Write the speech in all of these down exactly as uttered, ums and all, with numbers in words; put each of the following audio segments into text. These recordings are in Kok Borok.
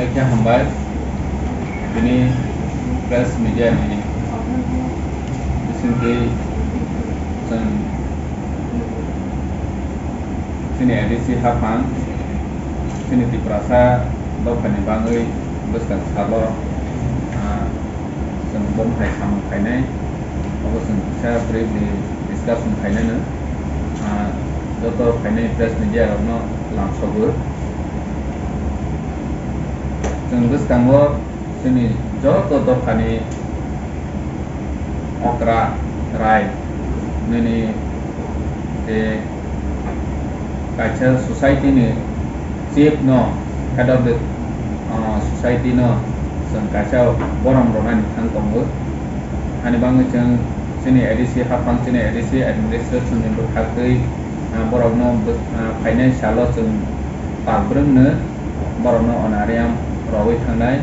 Khe hambai, tini press media ni bisingtwi chwng chini A D C haphang, chini Tiprasa dophani bagwi bwskang salo, ah, chwng bo hai samung khainai, obo chwng kisa briefly discussion khainai no, ah, joto phainai press media rokno lamsogo. Chwng bwskango chini joto dophani okra, rai, nini, eh, kaisa society ni chief no, head of the, ah, society no chwng kaisa borom rwnani thang tongo. Ani bagwi chwng chini A D C haphang, chini A D C administration ni bwkhaktwi, ah, borokno bw-, ah, phainai salo chwng pal brwngno borokno honorarium rogwi thangnai.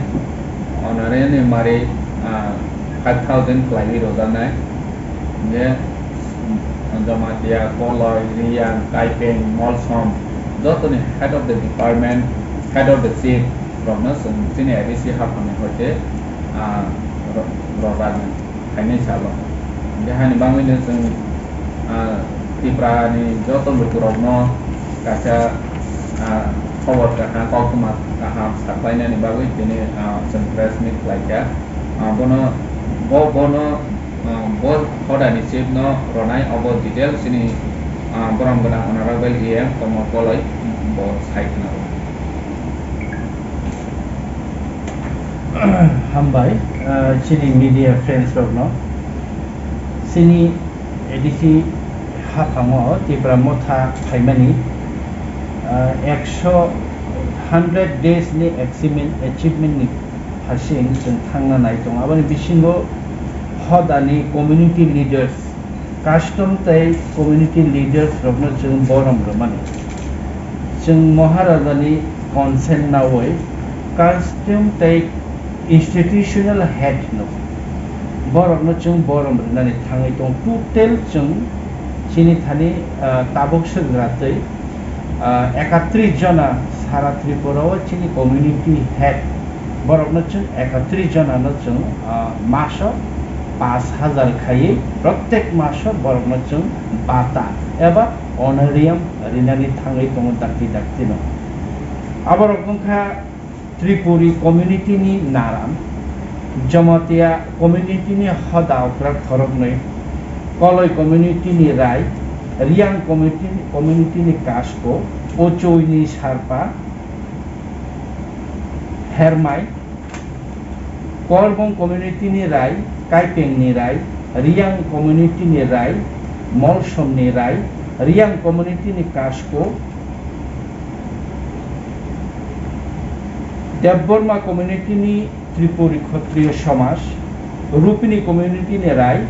Honorarium ni mari, ah, five thousand khlaiwi rojaknai. Hingkhe Jamatia, Koloi, Riyang, Kaipeng, Molsom, jotoni head of the department, head of the chief rokno chwng chini A D C haphangni hoite, ah, ro-, rojaknai. Phainai salo. Hingkhe hani bagwino chwng, ah, Tripura ni joto lukurokno kaisa, ah, khobor kaham, koktwma kaham saklainani bagwi tini, ah, chwng press meet khlaikha. Ah, bono, bo, bono, ah, bo hodani chief no ronai obo detail chini, ah, borom gwnang honorable E M Komol Koloi bo sai khna rw. Hambai, ah, chini media friends rokno. Chini A D C haphango Tipra Motha phaimani, ah, ekso, hundred days ni achievement, achievement ni hasing chwng thangna nai tongo. Aboni bisingo hodani community leaders, custom tei community leaders rokno chwng borom rwmani. Chwng Maharajani consent nawi custom tei institutional head no borokno chwng borom rwnani thangwi tong. Total chwng chini thani, ah, tabuk swkra twi, ah, ekatris jona sara Tripura o chini community head borokno chwng ekatris jona no chwng, ah, maso pash hajar khaiwi, protek maso borokno chwng bata eba honorarium rinani thangwi tongo dakti dakti no. Aborok wngkha Tripuri community ni naram, Jamatia community ni hoda okra khoroknwi, Koloi community ni rai, Riyang community, community ni kasko, Ochoi ni sarpa, Hermai, Korbong community ni rai, Kaipeng ni rai, Riyang community ni rai, Molsom ni rai, Riyang community ni kasko, Debbarma community ni Tripuri Khatriyo Somaj, Rupini community ni rai,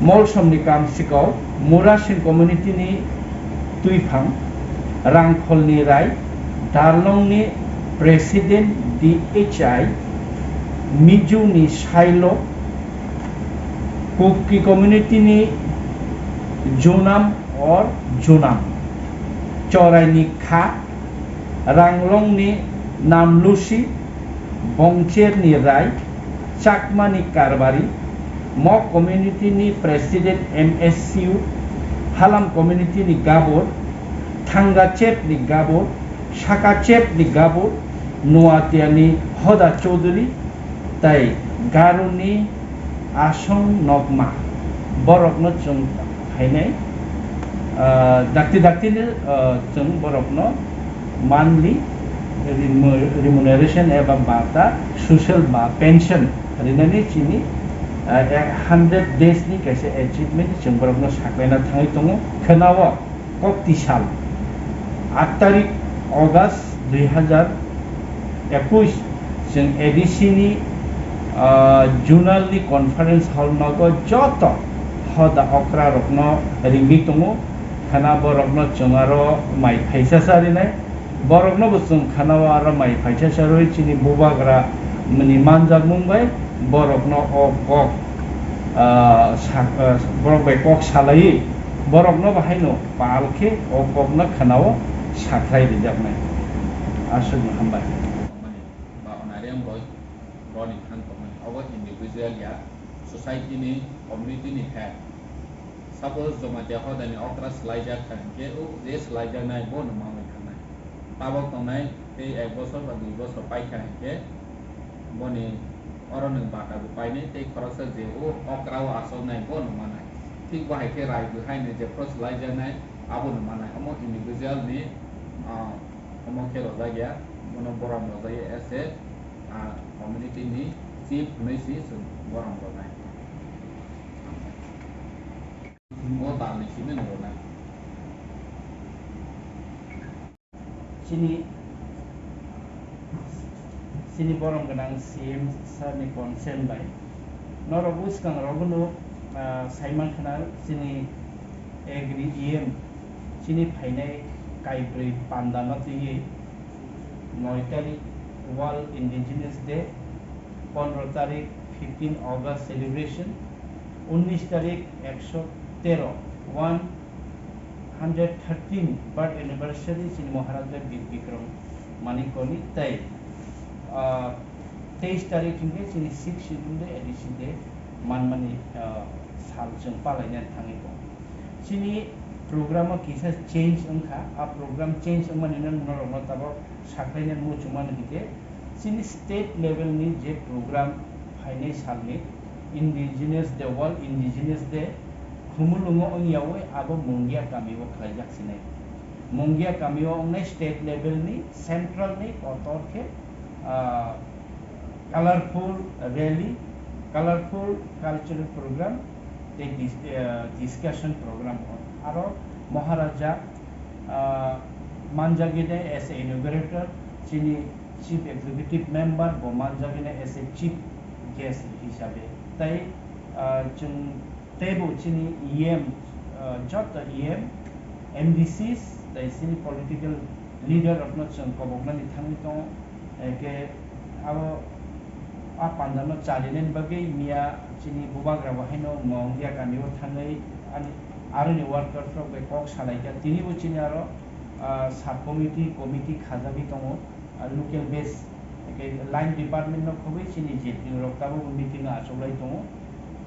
Molsom ni Kamsikau, Murasing community ni Tuiphang, Rangkhol ni rai, Darlong ni President D H I, Mizu ni Sailo, Kuki community ni Junam or Junam, Chorai ni Kha, Ranglong ni Namlusi, Bongcher ni Rai, Chakma ni Karbari, Mok community ni President M S C U, Halam community ni Gabur, Thangachep ni Gabur, Sakachep ni Gabur, Noatia ni Hoda Chaudhary, tai Garo ni Asong Nokma, borokno chwng phainai, ah, dakti dakti ni, ah, chwng borokno monthly remu-, remuneration eba bata, social ba pension rinani chini, ah, ek hundred days ni kaisa achievement chwng borokno saklaina thangwi tongo. Khwnao, Kokti sal, aat tarik August dui hazar ekush, chwng A D C ni, ah, zonal ni conference hall nogo joto hoda okra rokno ringwi tongo. Khana borokno chwng aro mai phaisa sa rinai. Borokno bo chwng khana o aro mai phaisa sa rwi chini bubagra ni manjakmung bai borokno o kok, ah, sa-, ah, borok bai kok salaiwi borokno bo haino pal khe o kokno khana o sakhlai rijaknai. Aswkno hambai. Tongmani ba honorarium roi roni thang tongmani. Obo individual ya, society ni, community ni head. Suppose Jamatia hodani okra swlaijak kha hinkhe, o je swlaijaknai bono manwi thangnai. Tabok tongnai tei ek bosor ba dui bosor paikha hinkhe boni oro nwng bata bo painai tei khoroksa je o okra o achoknai bono manai. Thik bo hai khe rai bwhaino jephru swlaijaknai abono manai. Omo individual ni, ah, omo khe rwjak ya, bono borom rwjak ya as a, ah, community ni chief hwnwi si chwng borom rwnai. O tal ni simi no rwnai. Chini, chini borom gwnang C M sir ni consent bai norok bwskang rok no, ah, saiman khna chini Agri E M chini phainai kaibrwi panda no twiwi noi tarik World Indigenous Day, pondro tarik fifteen August celebration, unnish tarik ekso tero, one hundred thirteen birth anniversary chini Maharaja Bir Bikram Manikya ni tei, ah, teis tarik hinkhe chini sixth schedule de A D C de manmani, ah, sal chwng palainani thangwi tongo. Chini program o kisa change wngkha, a program change wngmani no norokno tabok saklainani muchungmani hinkhe chini state level ni je program phainai salni Indigenous Day, World Indigenous Day, Khumulwngo wngyawi abo Mungia kamio khlaijak sinai. Mungia kamio wngnai state level ni, central ni kotor khe, ah, colorful rally, colorful cultural program tei dis-, ah, discussion program o. Aro Maharaja, ah, manjagwi de as a inaugurator, chini chief executive member bo manjagwi de as a chief guest hisabe. Tai, ah, chwng teibo chini E M, ah, joto E M, M D Cs, tai chini political leader rokno chwng koboknani thangwi tongo. Eke abo a pandano chalinani bagwi miya chini bubagra bo haino Mungia kamio thangwi ani aroni workers rok bai kok salaikha. Tinibo chini aro, ah, sub committee, committee khajagwi tongo, ah, local base. Eke line department no khobwi chini Z P O rok tabukbo meeting o achuklai tongo.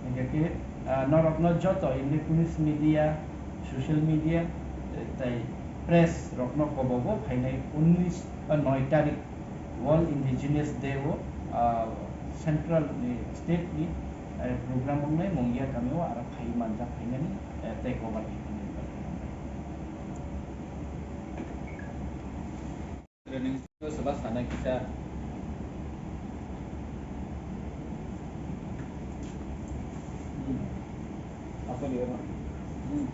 Hingkhe, ah, norokno joto electronics media, social media, eh, tai press rokno kobogo phainai unnish, ah, noi tarik World Indigenous Day o, ah, central ni, state ni, eh, program wngnai Mungia kamio aro phai manjak phainani, eh, tei cover khe phainani bagwi hambai. Training soba sana kisa. Hmm. Apa dia, Bang? Hmm.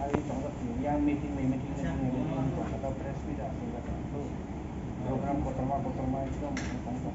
Ari tongkha, yang meeting, meeting, meeting, meeting, tongkha, press meet aswk tongkha. Program kotorma, kotorma, ekdom tongkha.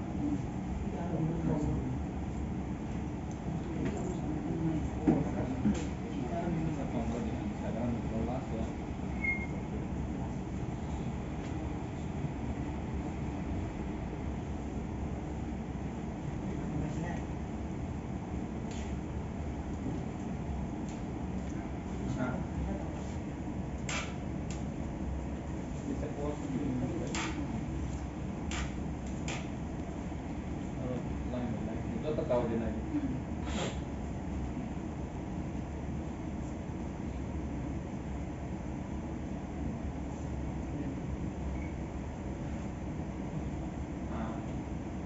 Ah,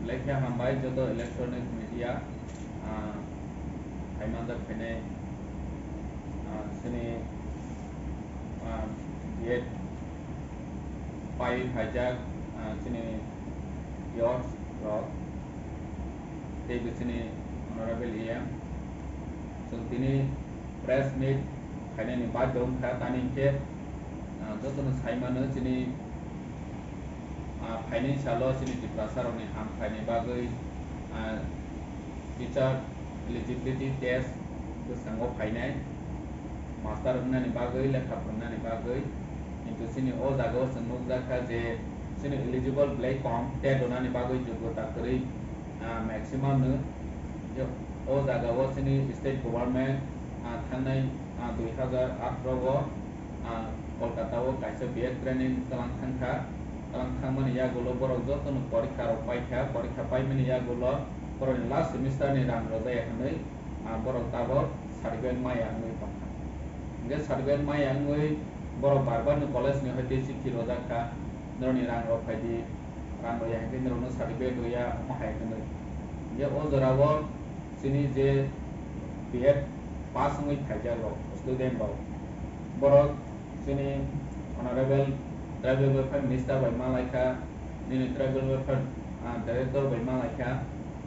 lekha hambai joto electronic media, ah, phaimanjak phainai, ah, chini, ah, B Ed pai phaijak, ah, chini youth rok. Tei bo chini honorable E M. Chwng tini press meet khainani badhyo wngkha, tani hinkhe, ah, jotono sai mano chini, ah, phainai salo chini Tiprasa rokni ham khlaini bagwi, ah, teacher eligibility test bwskango phainai. Master wngnani bagwi, lekha phwrwngnani bagwi, kintu chini o jagao chwng nukjakha je chini eligible belai kom, tet rwnani bagwi jogyota kwrwi, ah, maximum no. Je o jagao chini state government Ah, thangnai, ah, dui hazar atharo o, ah, Kolkata o kaisa B Ed training twlang thangkha. Twlang thangmani yagulo borok jotono porikha rok paikha, porikha paimani yagulo borokni last semester ni rang rwjaya hwnwi, ah, borok tabok certificate maya wngwi tongkha. Hwnkhe certificate maya wngwi borok bar bar ni college ni hoite chikhi rwjakha, norokni rang rok phaidi, rang rwya hwnkhe norokno certificate rwya omo hai hwnwi. Hwnkhe o jorao chini je B Ed pass wngwi phaijak rok, student rok, borok chini Honorable Tribal Welfare Minister bai malaikha, nini Tribal Welfare, ah, Director bai malaikha,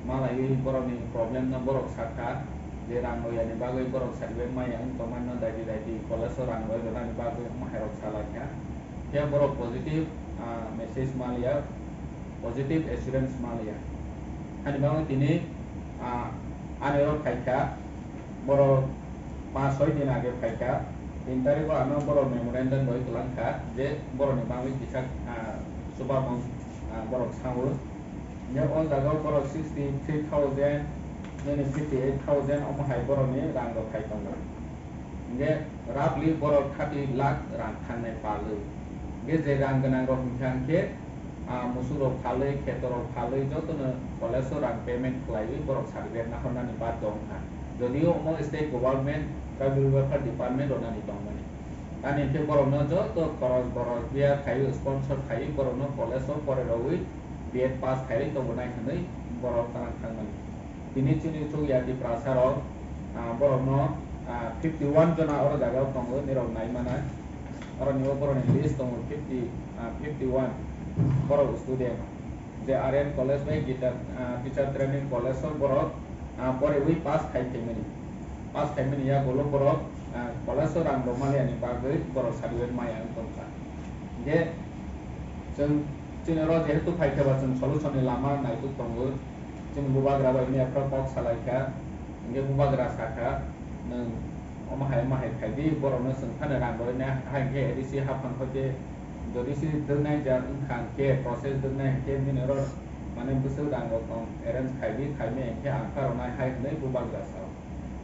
malaiwi borokni problem no borok sakha, je rang rwyani bagwi borok certificate maya wng tongmani no daidi daidi college o rang rwi rwnani bagwi omo hai rok salaikha. Phiya borok positive, ah, message maliya, positive assurance maliya. Ani bagwi tini, ah, ani oro phaikha, borok panch soi din age phaikha, tin tarikh o ano borok memorandum roi kwlangkha je borokni bagwi kisa, ah, chubamung, ah, borok sao. Hwnkhe o jaga o borok sixty three thousand, nini fifty eight thousand omo hai borokni rang rok khai tongo. Hingke roughly borok thirty lakh rang thangnai palwi. Hingke je rang gwnang rok hingkha hingke, ah, musuk rok phalwi, kheto rok phalwi jotono college o rang payment khlaiwi borok certificate nahornani baat wngkha. Jodio omo state government, tribal welfare department rwnani tongmani. Ani hingke borokno joto khoros boros biya khaiwi sponsor khaiwi borokno college o pore rogwi B Ed pass khaiwi tongbo nai hwnwi borok twlang thangmani. Tini chini chukya Tiprasa rok, ah, borokno, ah, fifty one jona oro jaga o tongo, nirok nai mana. Oro ni o borokni list tongo fifty, ah, fifty one borok student. Je R N College bai Gita, ah, Teacher Training College o borok, ah, poriwi pass khai phaimani. Pass khaimani yagulo borok, ah, college o rang rok maliani bagwi borok certificate maya wng tongkha. Hingke chwng chini oro jehetu phaikha ba chwng solution ni lama naituk tongo. Chini bubagra bai miya phra kok salaikha, hingke bubagra sakha, "Nwng omo hai omo hai khaidi, borokno chwng phano rang rwina, hai hingke A D C haphang hoite jodi se dwknai jak wngkha hingke, process dwknai hingke bini oro mane bwswk rang rok tong arrange khaidi, khaimai hingke ang pha rwnai," hai hwnwi bubagra sao.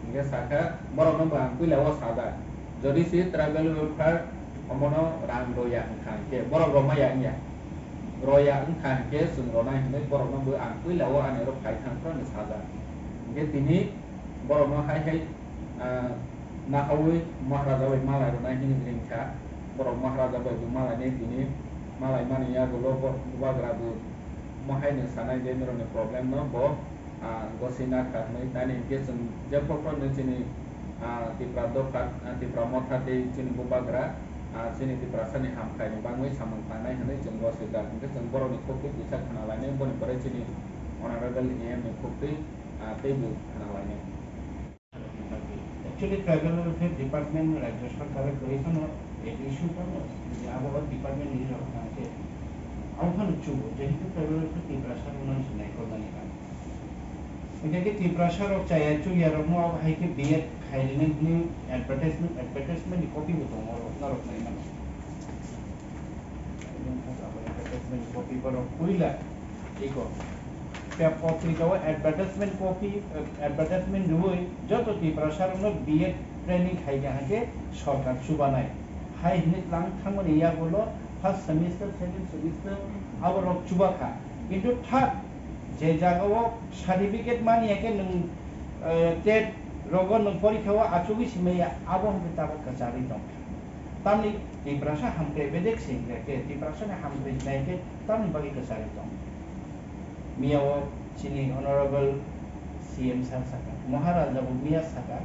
Hingke sakha, borokno bo ang puila o sajak. Jodi se tribal welfare omono rang roya wngkha hingke, borok romaya wngya. Roya wngkha hingke chwng ronai hinwi borokno bo ang puila o ani oro phai thang phano sajak. Hingke tini borokno hai hai, ah, nahawi Maharaja bai malai rwnai hinwi ringkha. Borok Maharaja bai bo malainai tini malai mani yagulo bo bubagra bo mo haino sanai je norokni problem no bo ah, gosina kha hwnwi, tani hwnkhe chwng jephru phano chini, ah, Tipra dopha, ah, Tipra motha tei chini bubagra, ah, chini Tiprasani hamkhaini bangwi samung tangnai hwnwi chwng gosijak. Hwnkhe chwng borokni khukti kisa khna lainai, boni pore chini Honorable E M ni khukti, ah, teibo khna lainai. Actually, Tribal Welfare Department Rajya Sarkar kwrwi phano A D C phano, je abo department ni rok tang khe, abo phano chubo, jehetu Tribal Welfare Tiprasa rok no sinai kormani ba. Hingke Tiprasa rok chaya chuya rok no abo hai khe B Ed khai rwna hwnwi advertisement, advertisement ni copy bo tongo, norok nai mano. Advertisement ni copy borok puila iko. Tei potrika o advertisement copy, eh, advertisement rwui joto Tiprasa rok no B Ed training khai kha hingke sorkar chubanai. Hai hwnwi tlang thangmani yagulo first semester, second semester abo rok chubakha. Kintu thak je jaga o certificate mani ya khe nwng, eh, tet rogo nwng porikha o achugwi simaya, abo hwnwi tabuk kwcharwi tongkha. Tamni Tiprasa hamkrai bedek se hingkha khe, Tiprasa ni hamkrai sinai khe tamni bagwi kwcharwi tong. Miya o chini Honorable C M sir saka, Maharaja bo miya saka,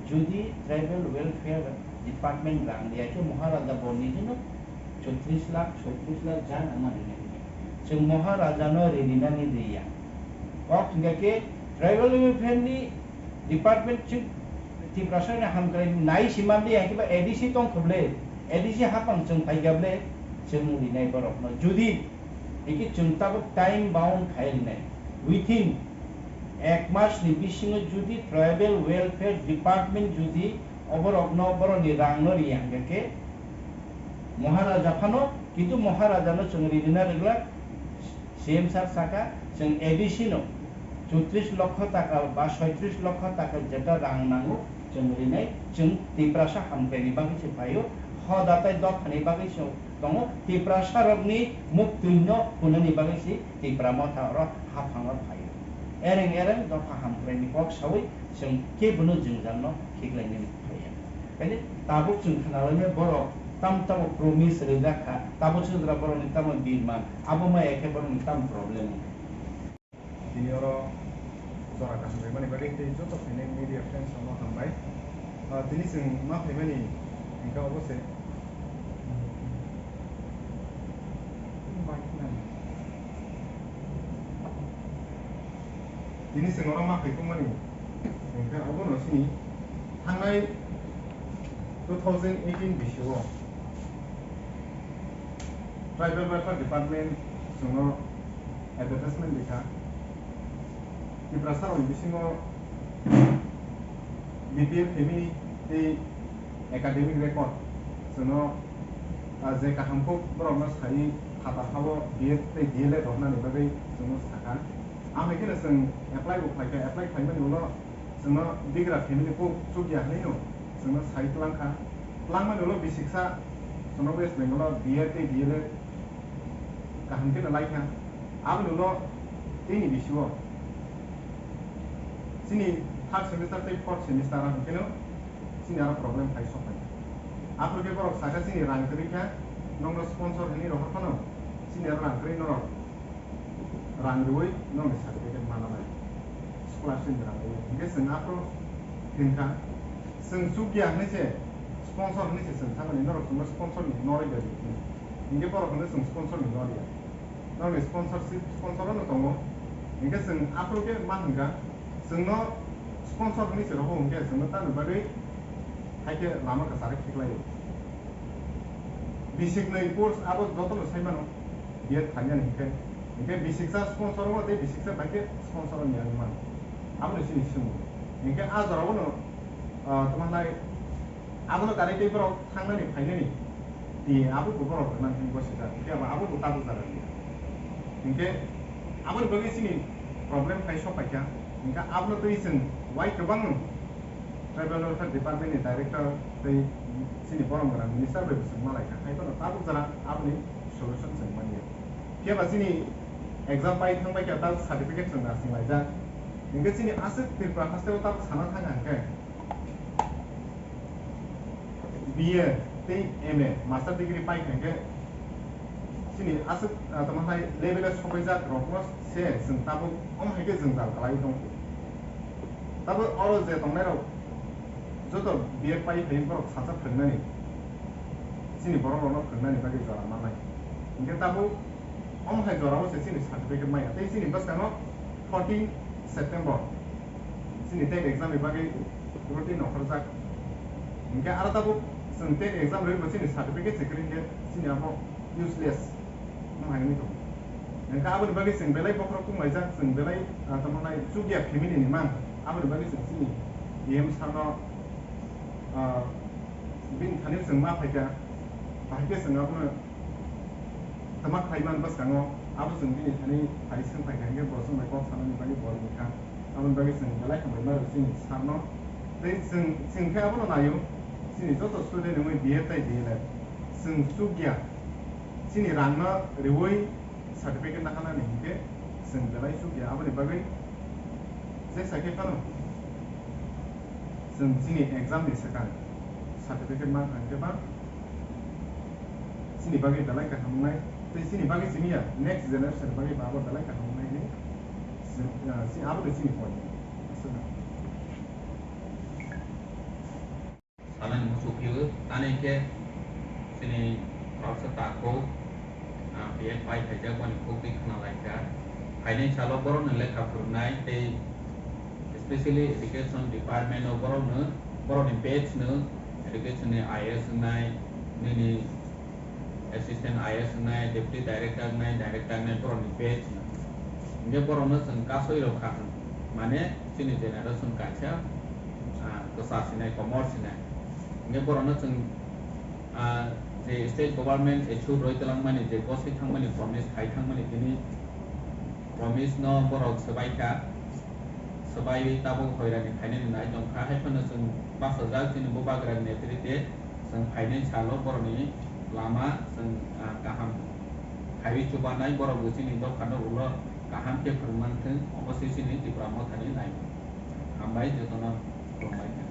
jodi Tribal Welfare Department rang riya khe Maharaja bo nijino chotris lakh, soitris lakh jan ama rinai. Chwng Maharaja no rinani riya. Kok hingkha khe Tribal Welfare ni Department chwng Tiprasa ni hamkrai nai simandi hai khe ba A D C tong kho ble, A D C hapang chwng phai kha ble, chwng rinai borok no. Jodi hingke chwng tabuk time bound khai rinai. Within ek mas ni bisingo jodi Tribal Welfare Department jodi oborok no, borok ni rang no riya hingkha khe Maharaja phano, kintu Maharaja no chwng rinina rwglak. C M sir saka, chwng A D C no chotris lokho taka ba soitris lokho taka jeta rang nango, Chwng rinai, chwng Tiprasa hamkraini bagwi se phaio, hoda tei dophani bagwi se tongo, Tiprasarokni muktwino hwnani bagwi se Tipra Motha oro haphango phaio. Ereng ereng dopha hamkraini kok saui chwng kebono jwngjalno khiklainani phaiya. Kaini tabuk chwng khnalainai borok tam tamo promise rijak kha, tabuk chwng jora borokni tamo birman, abo maya khe borokni tamo problem wngkha. Tini oro jora kaham rwmani bagwi tei joto phainai media friends rokno hambai. Ah, tini chwng ma phaimani hwnkhe obo se. Tini chwng oro ma phai tongmani hwnkhe obono chini thangnai two thousand eighteen bisio Tribal Welfare Department chwngno advertisement rikha. Tiprasarokni bisingo B P L family tei academic record chwngno, ah, je kaham kok borokno sai phatar hao B Ed tei D L Ed rohornani bagwi chwngno sakha. Amhai kheno chwng apply bo khlaikha, apply khlaimani ulo chwngno bigra family kok chukya hwnwi no chwngno sai twlang kha. Twlangmani ulo bisiksa chwngno West Bengal o B Ed tei D L Ed kaham kheno lai kha. Aboni ulo tini bisio chini third semester tei fourth semester hwn kheno chini aro problem khai sok kha. Aphuru khe borok sakha chini rang kwrwi kha, nokno sponsor hwnwi rohor phano chini aro rang kwrwi norok rang rwui nokni certificate mana nai, scholarship ni rang rwui. Hinkhe chwng aphuru hinkha, chwng chukya hwnwi se, sponsor hwnwi se chwng thangmani, norok chwngno sponsor ni norwi bai rw. Hinkhe borok hwnwi chwng sponsor ni norya. Norokni sponsorship, sponsor no tongo. Hinkhe chwng aphuru khe ma hinkha, chwngno sponsor hwnwi se rohor hinkhe chwngno tamni bagwi hai khe lama kwcharo khiklaio. Bisiknwi course abo jotono sai mano, B Ed khlainani hinkhe. Hinkhe bisiksa sponsor wngo tei bisiksa bai khe sponsor wngya wng mano. Abono chini swngmung. Hinkhe a jorao no, ah, tamo hnai abono gari tei borok thangnani phainani di abo bo borok rwna hinwi gosijak. Hinkhe abo, abo bo tabuk jara di. Hinkhe aboni bagwi chini problem khai sok paikha. Hinkhe abono twi chwng wai kwbangno Tribal Welfare Department ni Director tei chini borom gwnang minister bai bo chwng malaikha, hai phano tabuk jora aboni solution chwng manya. Phiya ba chini exam pai thang bai kha, tabuk certificate chwng narsing laijak. Hinkhe chini aswk Tripura haste o tabuk sana thang kha hinkhe B A tei M A master degree pai kha hinkhe chini aswk, ah, tamo hai level o sopaijak rokno se chwng tabuk omo hai khe jwngjal kwlaiwi tongkha. Tabuk oro je tongnairok joto B A pai phai borok sacha phwrwngnani, chini borok rokno phwrwngnani bagwi jora mannai. Hinkhe tabuk omo hai jorao se chini certificate maya. Tei chini bwskango fourteen September chini TET exam ni bagwi routine okhorjak. Hinkhe aro tabuk chwng TET exam rwui bo chini certificate se kwrwi hinkhe chini abo useless wng hai wngwi tongo. Hinkhe aboni bagwi chwng belai bokhorok tunglaijak, chwng belai, ah, tamo nai chukya family ni mang. Aboni bagwi chwng chini E M sir no, ah, bini thani chwng ma phaikha, bahai khe chwng abono twma khlai man bwskango, abo chwng bini thani phai swng phaikha hinkhe bo chwng bai kok sanani bagwi bo rwkha. Aboni bagwi chwng belai hambai ma rw chini sir no. Tei chwng, chwng khe abono naio, chini joto student wngwi B A tei D L Ed chwng chukya, chini rang no rwui certificate naharnani hinkhe chwng belai chukya. Aboni bagwi jesa khe phano chwng chini exam ni swkang certificate mankha hinkhe ba chini bagwi belai kaham wngnai, tei chini bagwi simi ya next generation ni bagwi ba abo belai kaham wngnai hinwi chwng, ah, si-, abo de chini point. Aswk na. Sanani muchuk phiywi, tani khe chini khoroksa takhuk, ah, B Ed pai phaijak boni khuk twi khna laikha. Phainai salo borokno lekha phwrwngnai tei specially education department o borokno, borokni batch no education ni I A S wngnai, nini assistant I A S wngnai, deputy director wngnai, director wngnai, borokni batch no. Hinkhe borokno chwng kasoi rw kha, mane chini generation kaisa, ah, kwchar sinai, komor sinai. Hinkhe borokno chwng, ah, je state government issue rwi twlangmani, je boswi thangmani, promise khai thangmani, tini promise no borok swbai kha. Swbai tabuk hoirani phainani nai tongkha, hai phano chwng bachajak chini bubagrani netrite chwng phainai salo borokni lama chwng, ah, kaham khaiwi chubanai, borokbo chini dophano ulo kaham khe phwrwng manthwng, omo se chini Tipra Mothani naimung. Hambai jotono khulumbai kha.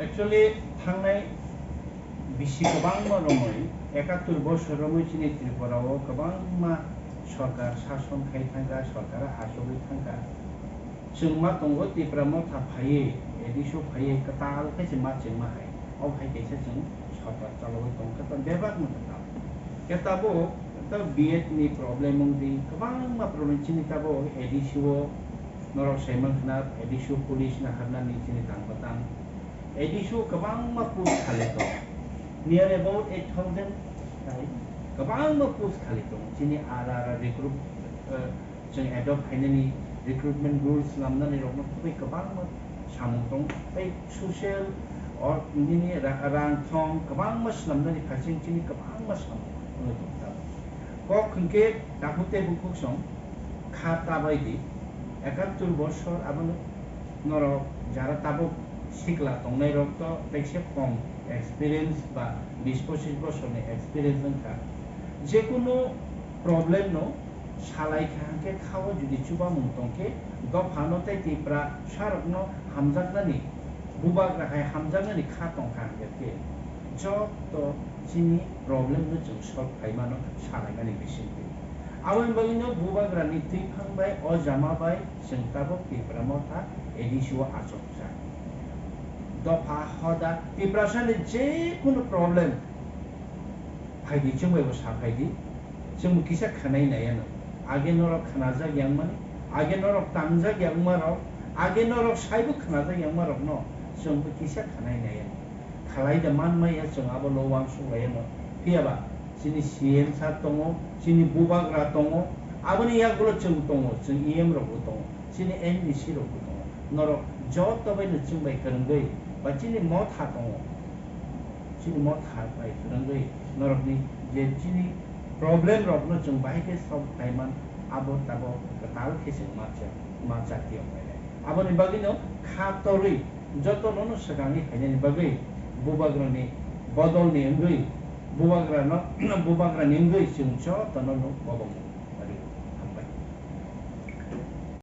Actually, thangnai bisi kwbangma romwi, ekattor bosor romwi chini Tripura o kwbangma sorkar sason khai thangkha, sorkar achugwi thangkha. Chwng ma tongo Tipra Motha phaiwi, A D C o phaiwi kwtal khe se ma chwngma hai. O hai kaisa chwng sorkar chalogwi tongkha, ta bebak no kwtal. Khe tabuk ta B Ed ni problem wngdi, kwbangma problem chini tabuk A D C o norok saiman khna, A D C o police naharnani chini tang batang. A D C o kwbangma post khali tongo. Near about eight thousand, kwbangma post khali tongo. Chini ara ara recruit, eh, chwng adopt khainani recruitment rules swnamnani rokno tei kwbangma samung tongo. Tei social or nini ra-, rang thong kwbangma swnamnani phaising chini kwbangma samung wngwi tongo. Kok hwnkhe takhuk tei bukhuk song kha ta bai di, ekattor bosor abono norok jara tabuk sikla tongnai rok to tekse kom experience ba bis pochis bosorni experience wngkha. Jekunu problem no salai kha hwnkhe khao jodi chubamung tongkhe dophano tei Tipra sarokno hamjaknani, bubagra hai hamjaknani kha tongkha hwnkhe joto chini problem no chwng solve khaimano salaimani bisingtwi. Aboni bagwino bubagrani twiphang bai o jama bai chwng tabuk Tipra Motha A D C o achukjak. Dopha hoda Tiprasani jekunu problem phaidi chwng bai bo sa phaidi, chwng bo kisa khwnai nai ano. Age norok khwnajak yang mani, age norok tangjak yang ma rok, age norok saibo khwnajak yang ma rok no chwng bo kisa khwnai nai ano. Khalai da man maya chwng abo no uansuk lai ano. Phiya ba chini C M sir tongo, chini bubagra tongo, aboni yagulo chwng tongo, chwng E M rok bo tongo, chini M D C rok bo tongo. Norok joto bai no chwng bai kwrwngwi ba chini motha tongo, chini motha bai kwrwngwi norokni je chini problem rokno chwng bahai khe solve khlai man, abo tabuk kwtal khe chwng ma cha, ma cha tiyok bai nai. Aboni bagwino kha torwi jotono no swkangwi phainani bagwi bubagrani bodolni wngwi bubagrano, bubagrani wngwi chwng jotono no bobo.